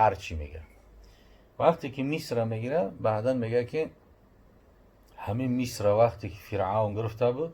Ҳар чӣ мега. Вақте ки Мисра мегира, баъдан мега, ки ҳамин Мисра вақте ки Фиръавн гирифта буд,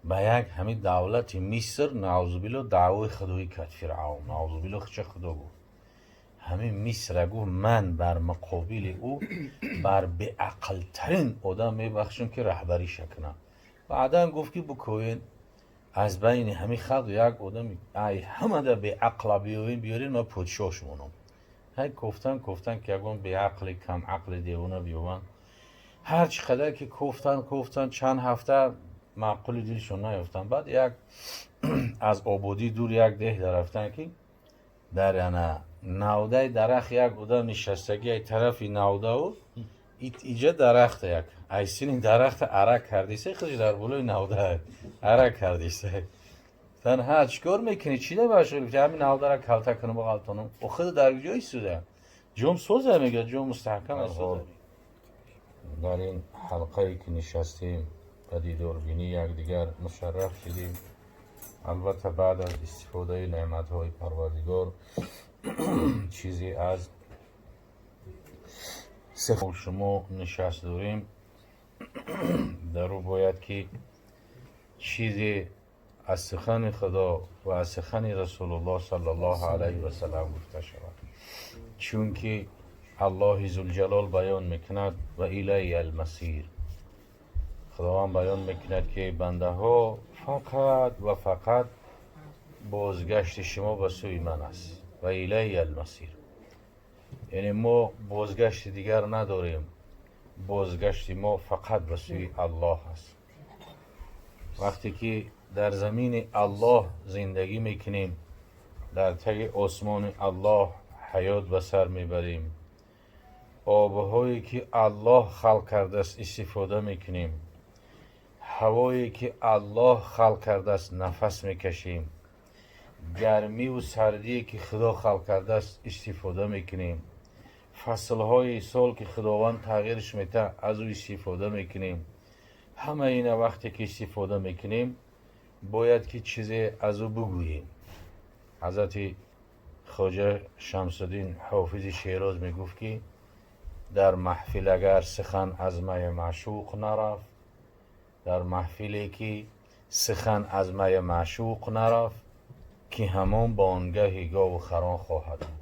ба як ҳамин давлати Миср, наъузубилло, даъвои худоӣ кард Фиръавн, наъузубилло, хича худо гуфт. Ҳамин Мисра гуфт, ман бар муқобили ӯ бар беақлтарин одам мебахшам, ки раҳбариша кунам. Баъдан гуфт, ки бикӯен, аз байни ҳамин халқ як одами ай ҳамада беақла биёвен, биёрен, ман подшоҳ шумонам. Ҳай кофтан, кофтан, ки ягон беақли, камақли девона биёванд. Ҳар чӣ қадар ки кофтан, кофтан, чанд ҳафта маъқули дилшон наёфтанд. Баъд як аз ободӣ дур як деҳ дарафтанд, ки дар ана навдаи дарахт як одам нишастагӣ, ай тарафи навдау иҷа дарахта, як ай сини дарахта арак кардиса, худш дар болои навда арак кардиса. Гуфтан: «Ҳа, чӣ кор мекунӣ, чӣ да машғул?» Ҳамин навдара калта кунам, бағалтонам. О, худ дар ҷо истода, ҷом соза, мега, ҷом мустаҳкам аст. Дар ин ҳалқае ки нишастем, ба дидорбинии якдигар мушарраф шудем. Албатта, баъд аз истифодаи неъматҳои Парвардигор чизе аз шумо нишаст дорем, дар ӯ бояд ки чизе аз сухани Худо ва аз сухани Расулуллоҳ саллаллоҳу алайҳи васалам гуфта шавад, чунки Аллоҳи Зулҷалол баён мекунад: «Ва илайя алмасир». Худованд баён мекунад, ки бандаҳо, фақат ва фақат бозгашти шумо ба сӯи ман аст. «Ва илайя алмасир», яъне мо бозгашти дигар надорем, бозгашти мо фақат ба сӯи Аллоҳ аст. Вақте ки дар замини Аллоҳ зиндагӣ мекунем, дар таги осмони Аллоҳ ҳаёт ба сар мебарем, обҳое ки Аллоҳ халқ кардааст истифода мекунем, ҳавое ки Аллоҳ халқ кардааст нафас мекашем, гармиву сардие ки Худо халқ кардааст истифода мекунем, фаслҳои сол ки Худованд тағйирш метаҳад, аз ӯ истифода мекунем. Ҳама ина вақте ки истифода мекунем, бояд ки чизе аз ӯ бигӯем. Ҳазрати Хоҷа Шамсуддин Ҳофизи Шероз мегуфт, ки дар маҳфил агар сухан аз майи маъшуқ нарафт, дар маҳфиле ки сухан аз майи маъшуқ нарафт, ки ҳамон бонгаҳи гову харон хоҳад буд.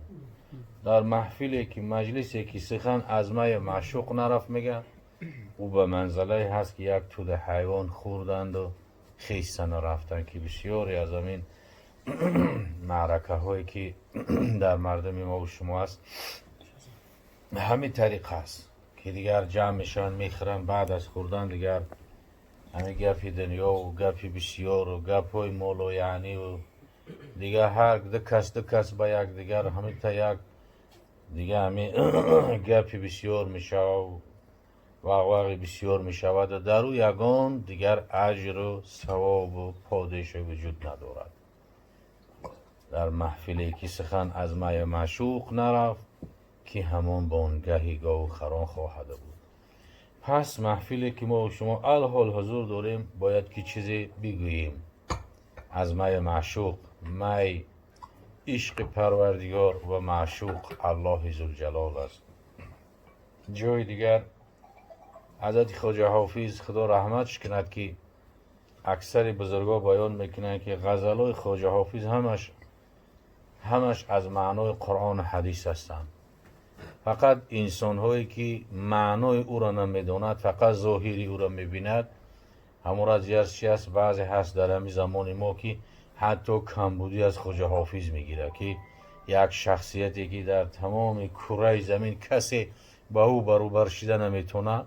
Дар маҳфиле ки, маҷлисе ки сухан аз майи маъшуқ нарафт, мега, ӯ ба манзалае ҳаст, ки як тӯда ҳайвон хӯрданду хистану рафтанд, ки бисёре аз ҳамин маъракаҳое ки дар мардуми мову шумо аст, ҳамин тариқ аст, ки дигар ҷамъ мешаванд, мехӯранд, баъд аз хӯрдан дигар ҳамин гапи дунёву гапи бисёру гапҳои молояъниву дигар ҳар ду кас, ду кас ба якдигар ҳаминта як дигар ҳамин гапи бисёр мешавад, вағвағи бисёр мешавад, дар ӯ ягон дигар аҷру савобу подоше вуҷуд надорад. Дар маҳфиле ки сухан аз майи маъшуқ нарафт, ки ҳамон бонгаҳи гову харон хоҳада буд. Пас маҳфиле ки мо шумо алҳол ҳузур дорем, бояд ки чизе бигӯем аз майи маъшуқ. Май ишқи Парвардигор ва маъшуқ Аллоҳи Зулҷалол аст. Ҷои дигар ҳазрати Хоҷа Ҳофиз, Худо раҳматш кунад, ки аксари бузургҳо баён мекунанд, ки ғазалҳои Хоҷа Ҳофиз ҳамаш аз маънои Қуръону ҳадис ҳастанд. Фақат инсонҳое ки маънои ӯро намедонад, фақат зоҳири ӯро мебинад, ҳамон аз чи аст. Баъзе ҳаст дар ҳамин замони мо, ки ҳатто камбудӣ аз Хоҷа Ҳофиз мегирад, ки як шахсияте ки дар тамоми кураи замин касе ба ӯ баробар шида наметавонад.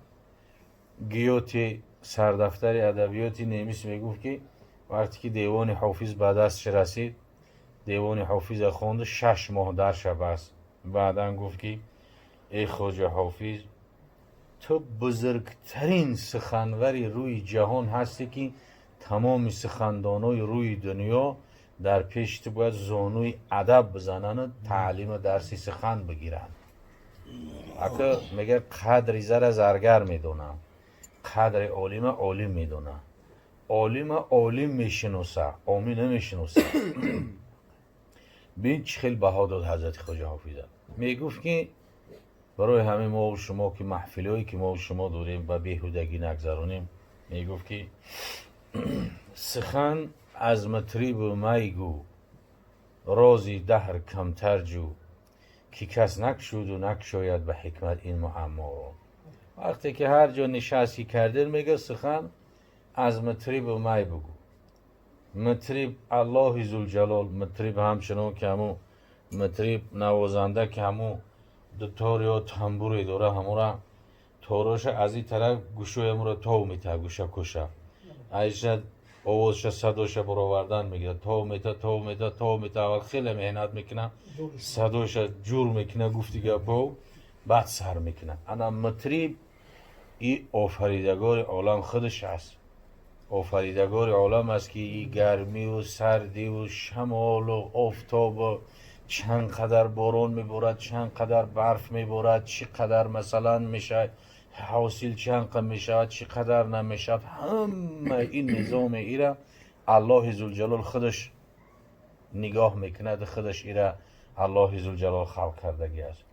Гёте, сардафтари адабиёти немис, мегуфт, ки вақте ки Девони Ҳофиз ба дастш расид, Девони Ҳофиза хонду 6 моҳ дарша баст. Баъдан гуфт, ки эй Хоҷа Ҳофиз, ту бузургтарин суханвари рӯи ҷаҳон ҳастӣ, ки тамоми сухандонои рӯи дунё дар пеши ту бояд зонуи адаб бизанану таълиму дарси сухан бигиранд. Ака мега, қадри зара заргар медонам, қадри олима олим медонам, олима олим мешиноса, омӣ намешиноса. Бин, чӣ хел баҳо дод ҳазрати Хоҷа Ҳофиза. Мегуфт, ки барои ҳамин мову шумо, ки маҳфилҳое ки мову шумо дорем, ба беҳудагӣ нагзаронем. Мегуфт, ки сухан аз мутрибу май гӯ, рози даҳр камтар ҷӯ, ки кас накшуду накшояд ба ҳикмат ин муамморо. Вақте ки ҳар ҷо нишасти кардем, мега, сухан аз мутрибу май бугӯ. Мутриб Аллоҳи Зулҷалол. Мутриб ҳамчунон ки ҳамун мутриб, навозанда, ки ҳамун дутор ё тамбуре дора, ҳамура тороша аз ин тараф гӯшои ҳамура тов метаҳад, гӯша кӯша айша овозша, садоша баровардан мегирад, тов мета, тов мета, тов мета. Аввал хеле меҳнат мекунад, садоша ҷур мекунад, гуфти гапҳо, баъд сар мекунад. Ана мутриб и офаридагори олам худаш аст. Офаридагори олам аст, ки и гармиву сардиву шамолу офтобу чанд қадар борон меборад, чанд қадар барф меборад, чӣ қадар, масалан, мешавад ҳосил, чанд қа мешавад, чӣ қадар намешавад, ҳама ин низоми ира Аллоҳи Зулҷалол худаш нигоҳ мекунад. Худаш ира Аллоҳи Зулҷалол халқ кардагӣ аст.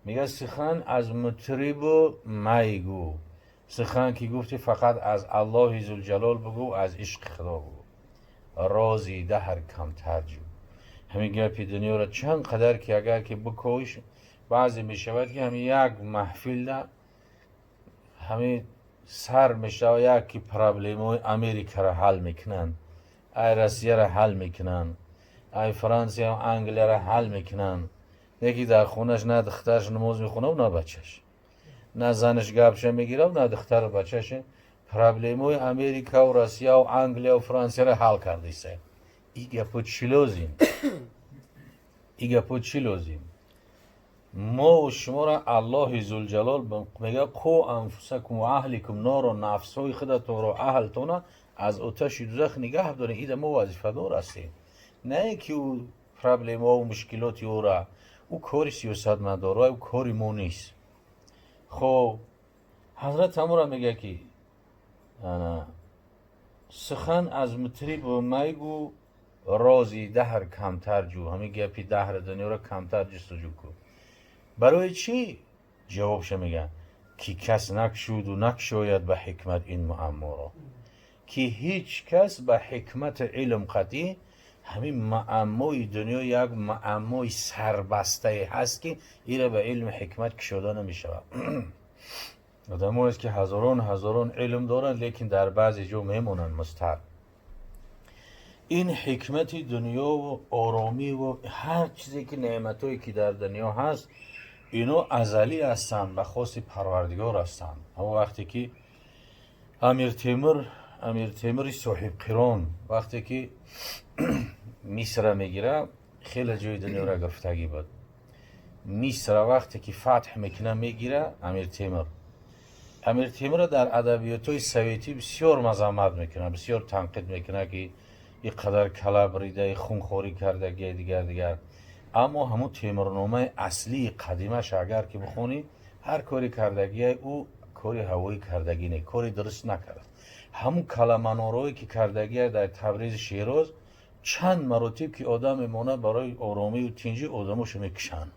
Мегӯяд: сухан аз мутрибу май гӯ, сухан ки гуфти, фақат аз Аллоҳи Зулҷалол бугӯ, аз ишқи Худо бугӯ, рози даҳр камтар ҷӯ. Ҳамин гапи дунёро чанд қадар ки агар ки бикоиш, баъзе мешавад, ки ҳамин як маҳфилда ҳамин сар мешавад, як ки проблемаҳои Америкаро ҳал мекунанд, ай Россияро ҳал мекунанд, ай Франсия, Англияро ҳал мекунанд, яке дар хонаш на духтараш намоз мехонав, на бачаш, на занаш гапша мегирав, на духтару бачаш. Проблемаҳои Америкаву Россияву Англияву Франсияро ҳал кардиса. И гапо чӣ лозим? И гапо чӣ лозим? Мо шуморо Аллоҳи Зулҷалол мега: قوا أنفسكم وأهليكم نارا, нафсҳои худатонро, аҳлтона аз оташи дузах нигаҳ дорем. Ида мо вазифадор ҳастем, на ин ки ӯ проблемаҳову мушкилоти ӯра. Ӯ кори сиёсатмадорва, ӯ кори мо нест. Хоб, ҳазрат ҳамура мега, ки сухан аз мутрибу май гӯ, рози даҳр камтар ҷӯ. Ҳамин гапи даҳри дунёро камтар ҷустуҷӯ кун. Барои чӣ? Ҷавобша мегӯяд, ки кас накшуду накшояд ба ҳикмат ин муамморо, ки ҳеҷ кас ба ҳикмати илм қатъӣ ҳамин муаммои дунё як муаммои сарбастае ҳаст, ки ира ба илми ҳикмат кушода намешавад. Одамоест, ки ҳазорон ҳазорон илм доранд, лекин дар баъзе ҷо мемонанд мустар. Ин ҳикмати дунёву оромиву ҳар чизе ки неъматое ки дар дунё ҳаст, ино азалӣ ҳастанд, ба хоси Парвардигор ҳастанд. Ҳамон вақте ки Амир Темур, Амир Темури соҳибқирон, вақте ки Мисра мегира, хеле ҷои дунёро гирифтагӣ буд. Мисра вақте ки фатҳ мекуна, мегира Амир Темур. Амир Темурро дар адабиётҳои советӣ бисёр мазаммат мекунад, бисёр танқид мекунад, ки ин қадар кала брида, хунхорӣ кардагӣ, дигар дигар. Аммо ҳамун Темурномаи аслии қадимаш агар ки бихонӣ, ҳар кори кардагие ӯ кори ҳавоӣ кардагӣ не, кори дуруст накард. Ҳамун каламанорое ки кардагие дар Табризи Шероз, чанд маротиб ки одам мемонад, барои оромию тинҷӣ одамошо мекушанд.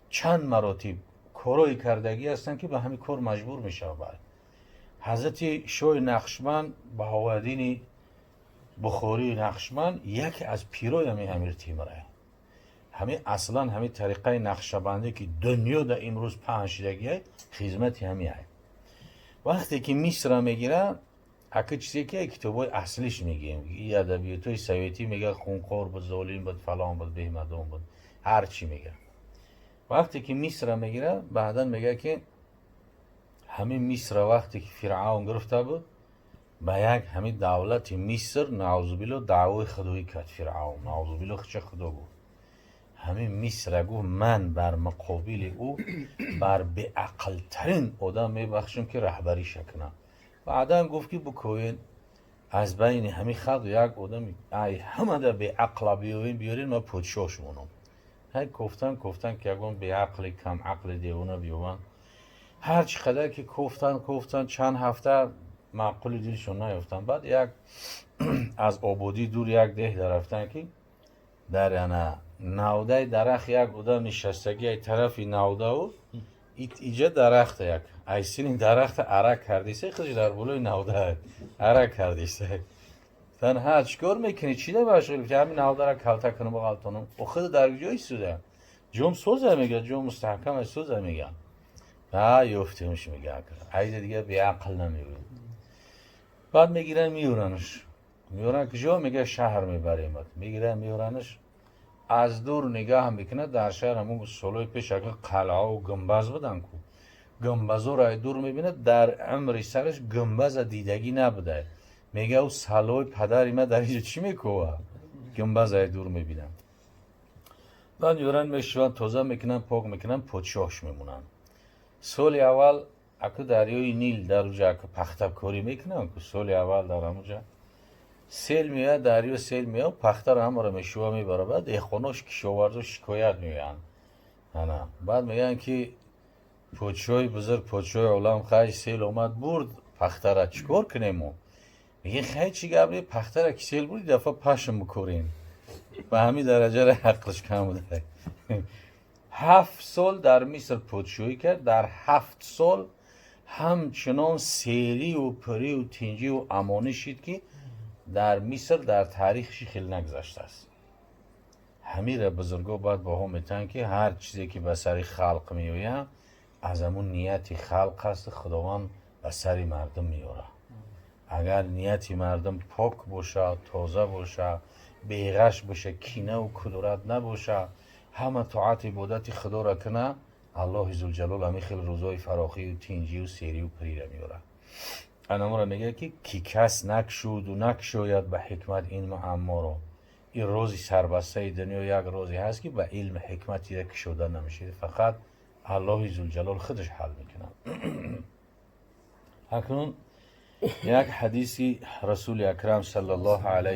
Чанд маротиб корҳое кардагӣ ҳастанд, ки ба ҳамин кор маҷбур мешавад. Баъд ҳазрати шоҳи Нақшбанд, Баҳоваддини Бухории Нақшбанд, яке аз пирои ҳамин Амир Темура. Ҳамин аслан ҳамин тариқаи нақшабандӣ, ки дунё дар имрӯз паҳн шидагиай, хизмати ҳамиай. Вақте ки Мисра мегирад, ака, чизе ки китобҳои аслиш мегӯем, и адабиётҳои советӣ мегӯяд, хунхор буд, золим буд, фалон буд, беҳмадон буд, ҳар чӣ мегӯяд. Вақте ки Мисра мегирад, баъдан мегӯяд, ки ҳамин Мисра вақте ки Фиръавн гирифта буд, ба як ҳамин давлати Миср, наъузубилло, даъвои худоӣ кард Фиръавн, наъузубилло, хича худо гуфт. Ҳамин Мисра гуфт: ман бар муқобили ӯ бар беақлтарин одам мебахшам, ки раҳбариша кунам. Баъдан гуфт, ки бикӯен, аз байни ҳамин халқ як одами ай ҳамада беақла биёвен, биёрен, ман подшоҳ шумонам. Ҳай кофтан, кофтан, ки ягон беақли, камақли, девона биёванд. Ҳар чӣ қадар ки кофтан, кофтан, чанд ҳафта маъқули дилшон наёфтанд. Баъд як аз ободӣ дур як деҳ дарафтанд, ки дар ана Навдаи дарахт як одам нишастагӣ ай тарафи навдау иҷа дарахта, як ай сини дарахта ара кардиса, худш дар болои навда ара кардиса. Гуфтан: «Ҳа, чӣ кор мекунӣ, чӣ да машғул?» Ҳамин навдара калта кунам, бағалтонам. Худ дар куҷо истода? Ҷом соза, мега, ҷом мустаҳкам соза, мега. Ҳа, ёфтемш, мега, айза дига беақл намегӯ. Баъд мегиран, меёранаш, меёран. Куҷо? Мега, шаҳр мебаремат. Мегиран, меёранаш, аз дур нигаҳ мекунад. Дар шаҳр ҳамун солҳои пеш ака қалъаву гумбаз будан ку, гумбазоро ай дур мебинад. Дар умри сараш гумбаза дидагӣ набуда. Мега, ӯ салои падари ма дар инҷо чӣ мекова? Гумбаз ай дур мебинам. Баъд меёран, мешуванд, тоза мекунанд, пок мекунанд, подшоҳш мемонанд. Соли аввал аку дарёи Нил дар уҷа аку пахтакорӣ мекунанд ку. Соли аввал дар ҳамуҷа сел меояд, дарё сел меояд, пахтаро ҳамаро мешува, мебарад. Баъд деҳқонош, кишоварзо шикоят меоянд. Ана баъд мегӯянд, ки подшоҳи бузург, подшоҳи олам, хай, сел омад, бурд пахтара, чӣ кор кунем мо? Меги, хай, чӣ гап не, пахтара ки сел бурд, дафъа пашм бикорем. Ба ҳамин дараҷара ақлш кам буда. 7 сол дар Миср подшоҳӣ кард. Дар 7 сол ҳамчунон серию пурию тинҷию амонӣ шид, ки дар Миср дар таърихши хеле нагузаштааст. Ҳамира бузурго бояд баҳо метаҳанд, ки ҳар чизе ки ба сари халқ меояд, аз ҳамун нияти халқ аст, Худованд ба сари мардум меорад. Агар нияти мардум пок бошад, тоза бошад, беғаш боша, кинаву кудурат набошад, ҳама тоат ибодати Худоро кунад, Аллоҳи зулҷалол ҳамин хел рӯзҳои фарохию тинҷию серию пурира меорад. Анаморо мегӯяд, ки кас накшуду накшояд ба ҳикмат ин муамморо. Ин рози сарбастаи дунё як розе ҳаст, ки ба илми ҳикмат ида кушода намешавад, фақат Аллоҳи зулҷалол худаш ҳал мекунад. Акнун як ҳадиси Расули Акрам саллаллоҳу алайҳи